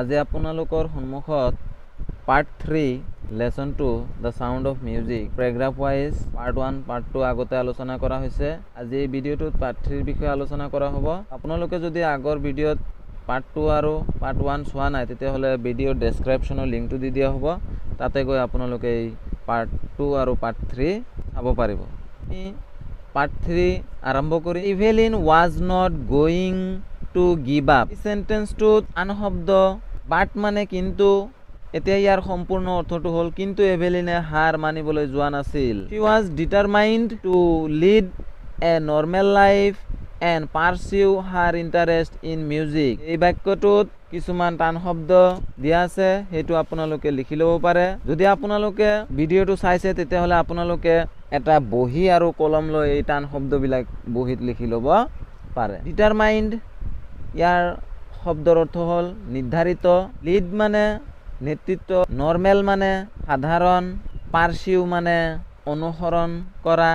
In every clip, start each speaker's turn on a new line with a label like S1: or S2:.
S1: আজি আপোনালোকৰ সন্মুখত part 3 lesson 2 the sound of music paragraph wise part 1 part 2 আগতে আলোচনা কৰা হৈছে। আজি এই ভিডিঅ'টোত পাৰ্ট 3ৰ বিষয়ে আলোচনা কৰা হ'ব। আপোনালোকে যদি আগৰ ভিডিঅ'ত পাৰ্ট 2 আৰু পাৰ্ট 1 চোৱা নাই তেতিয়াহ'লে ভিডিঅ'ৰ ডেছক্ৰিপশ্যনৰ লিংকটো দি দিয়া হ'ব, তাতে গৈ আপোনালোকে এই পাৰ্ট 2 আৰু পাৰ্ট 3 চাব পাৰিব। পাৰ্ট 3 আৰম্ভ কৰি Evelyn was not going to give up. এই চেণ্টেন্সটোত আন শব্দ বাট মানে কিন্তু, এতিয়া ইয়াৰ সম্পূৰ্ণ অৰ্থটো হ'ল কিন্তু এভেলিনে হাৰ মানিবলৈ যোৱা নাছিল। She was determined to lead a normal life and pursue her interest in music. এই বাক্যটোত কিছুমান টান শব্দ দিয়া আছে, সেইটো আপোনালোকে লিখি ল'ব পাৰে। যদি আপোনালোকে ভিডিঅ'টো চাইছে তেতিয়াহ'লে আপোনালোকে এটা বহী আৰু কলম লৈ এই টান শব্দবিলাক বহীত লিখি ল'ব পাৰে। ডিটাৰমাইণ্ড ইয়াৰ শব্দৰ অৰ্থ হ'ল নিৰ্ধাৰিত, লিড মানে নেতৃত্ব, নৰ্মেল মানে সাধাৰণ, পাৰ্চিউ মানে অনুসৰণ কৰা,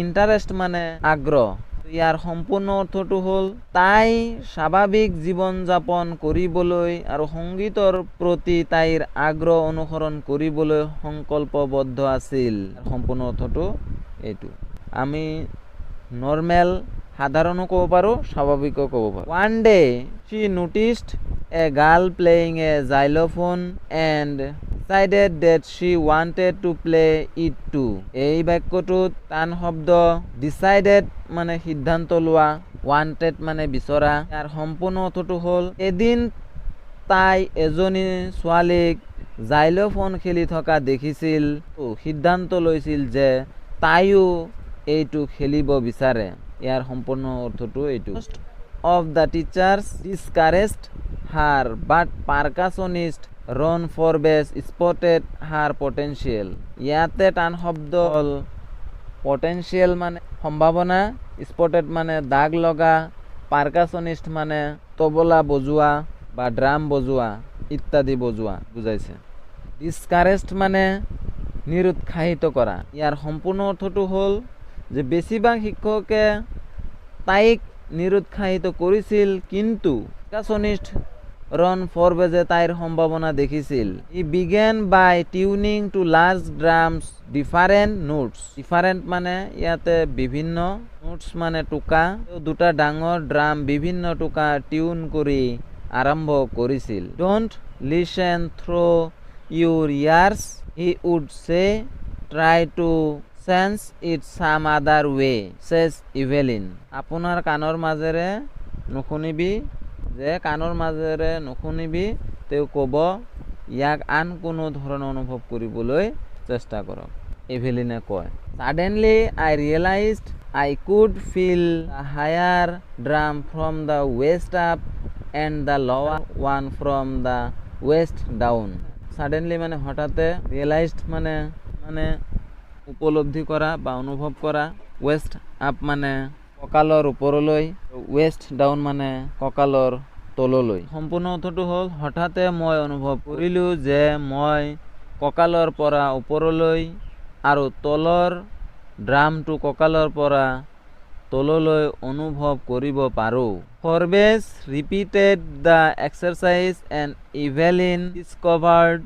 S1: ইণ্টাৰেষ্ট মানে আগ্ৰহ। ইয়াৰ সম্পূৰ্ণ অৰ্থটো হ'ল তাই স্বাভাৱিক জীৱন যাপন কৰিবলৈ আৰু সংগীতৰ প্ৰতি তাইৰ আগ্ৰহ অনুসৰণ কৰিবলৈ সংকল্পবদ্ধ আছিল। সম্পূৰ্ণ অৰ্থটো এইটো। আমি নৰ্মেল সাধাৰণো ক'ব পাৰোঁ, স্বাভাৱিকো ক'ব পাৰোঁ। One day she noticed a girl playing a xylophone and decided that she wanted to play it too. এই বাক্যটোত টান শব্দ ডিচাইডেড মানে সিদ্ধান্ত লোৱা, ৱান্টেড মানে বিচৰা। ইয়াৰ সম্পূৰ্ণ অৰ্থটো হ'ল এদিন তাই এজনী ছোৱালীক জাইলোফোন খেলি থকা দেখিছিল, সিদ্ধান্ত লৈছিল যে তাইও এইটো খেলিব বিচাৰে। ইয়াৰ সম্পূৰ্ণ অৰ্থটো এইটো। Most of the teachers discouraged her, but percussionist Ron Forbes spotted her potential. ইয়াতে টান শব্দ হ'ল পটেনচিয়েল মানে সম্ভাৱনা, স্পটেড মানে দাগ লগা, পাৰকাছনিষ্ট মানে তবলা বজোৱা বা ড্ৰাম বজোৱা ইত্যাদি বজোৱা বুজাইছে। ডিছকাৰেজড মানে নিৰুৎসাহিত কৰা। ইয়াৰ সম্পূৰ্ণ অৰ্থটো হ'ল যে বেছিভাগ শিক্ষকে তাইক নিৰুৎসাহিত কৰিছিল, কিন্তু পাৰকাছনিষ্ট ৰন ফৰবেজে তাইৰ সম্ভাৱনা দেখিছিল। He began by tuning two large drums different notes. Different মানে ইয়াতে বিভিন্ন, নোটছ মানে টোকা। দুটা ডাঙৰ ড্ৰাম বিভিন্ন টোকা টিউন কৰি আৰম্ভ কৰিছিল। Don't listen through your ears, he would say, try to sense it some other way, says Evelyn. আপোনাৰ কাণৰ মাজেৰে নুশুনিবি, যে কাণৰ মাজেৰে নুশুনিবি, তেওঁ ক'ব, ইয়াক আন কোনো ধৰণে অনুভৱ কৰিবলৈ চেষ্টা কৰক, এভেলিনে কয়। Suddenly I realized I could feel the higher drum from the waist up and the lower one from the waist down. Suddenly মানে হঠাতে, ৰিয়েলাইজড মানে মানে উপলব্ধি কৰা বা অনুভৱ কৰা, ৱেষ্ট আপ মানে কঁকালৰ ওপৰলৈ, ৱেষ্ট ডাউন মানে কঁকালৰ তললৈ। সম্পূৰ্ণ অৰ্থটো হ'ল হঠাতে মই অনুভৱ কৰিলোঁ যে মই কঁকালৰ পৰা ওপৰলৈ আৰু তলৰ ড্ৰামটো কঁকালৰ পৰা তললৈ অনুভৱ কৰিব পাৰোঁ। Forbes repeated the exercise and Evelyn discovered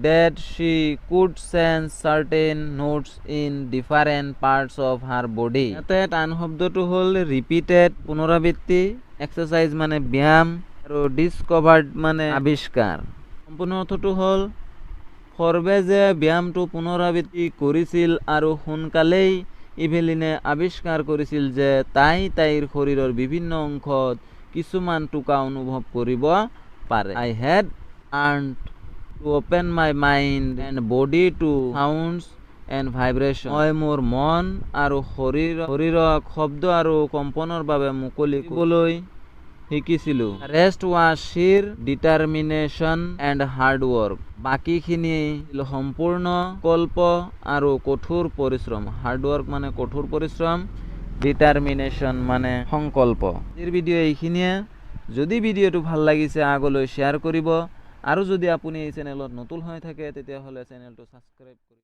S1: that she could sense certain notes in different parts of her body. ইয়াতে টান শব্দটো হ'ল ৰিপিটেড পুনৰাবৃত্তি, এক্সাৰচাইজ মানে ব্যায়াম আৰু ডিসকভাৰ্ড মানে আৱিষ্কাৰ। সম্পূৰ্ণ অৰ্থটো হ'ল ফৰবেজে ব্যায়ামটো পুনৰাবৃত্তি কৰিছিল আৰু সোনকালেই ইভেলিনে আৱিষ্কাৰ কৰিছিল যে তাই তাইৰ শৰীৰৰ বিভিন্ন অংশত কিছুমান টোকা অনুভৱ কৰিব পাৰে। I had learned to open my mind and body to sounds and vibration. মই মোৰ মন আৰু শৰীৰক শব্দ আৰু কম্পনৰ বাবে মুকলি কৰিবলৈ শিকিছিলোঁ। Rest was sheer determination and hard work. বাকীখিনি সম্পূৰ্ণ কল্প আৰু কঠোৰ পৰিশ্ৰম। হাৰ্ড ৱৰ্ক মানে কঠোৰ পৰিশ্ৰম, ডিটাৰমিনেশ্যন মানে সংকল্প। আজিৰ ভিডিঅ' এইখিনিয়ে। যদি ভিডিঅ'টো ভাল লাগিছে আগলৈ শ্বেয়াৰ কৰিব, আৰু যদি আপুনি এই চেনেলত নতুন হৈ থাকে তেতিয়াহ'লে চেনেলটো ছাবস্ক্ৰাইব কৰিব।